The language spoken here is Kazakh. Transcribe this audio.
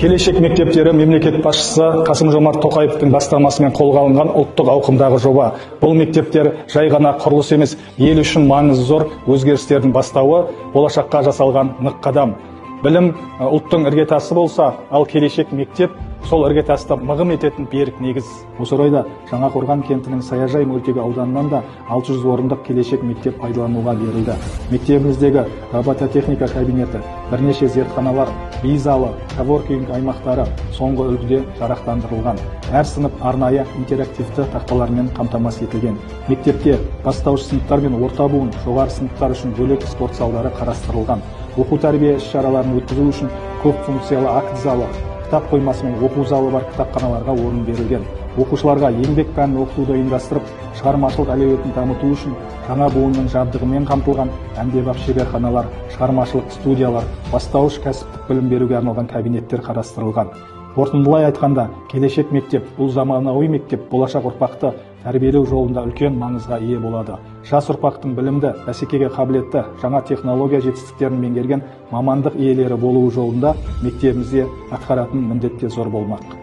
Келешек мектептері — мемлекет басшысы Қасым-Жомарт Тоқаевтың бастамасымен қолға алынған ұлттық ауқымдағы жоба. Бұл мектептер жай ғана құрылыс емес, ел үшін маңызы зор өзгерістердің бастауы, болашаққа жасалған нық қадам. Білім ұлттың іргетасы болса, ал келешек мектеп — сол іргетасты мығым ететін берік негіз. Осы орайда Жаңақорған кентінің Саяжай мөлтек ауданынан да 600 орындық келешек мектеп пайдалануға берілді. Мектебіміздегі робототехника кабинеті, бірнеше зертханалар, би залы, коворкинг аймақтары соңғы үлгіде жарақтандырылған. Әр сынып арнайы интерактивті тақталармен қамтамасыз етілген. Мектепте бастауыш сыныптар мен орта буын, жоғары сыныптар үшін бөлек спорт залдары қарастырылған. Оқу тәрбие іс шараларын өткізу үшін көп функциялы акт залы, кітап қоймасы мен оқу залы бар кітапханаларға орын берілген. Оқушыларға еңбек пәнін оқытуды ұйымдастырып, шығармашылық әлеуетін дамыту үшін жаңа буынның жабдығымен қамтылған әмбебап шеберханалар, шығармашылық студиялар, бастауыш кәсіптік білім беруге арналған кабинеттер қарастырылған. Қорытындылай айтқанда, келешек мектеп — бұл заманауи мектеп, болашақ ұрпақты тәрбиелеу жолында үлкен маңызға ие болады. Жас ұрпақтың білімді, бәсекеге қабілетті, жаңа технология жетістіктерін меңгерген мамандық иелері болуы жолында мектебімізде атқаратын міндет те зор болмақ.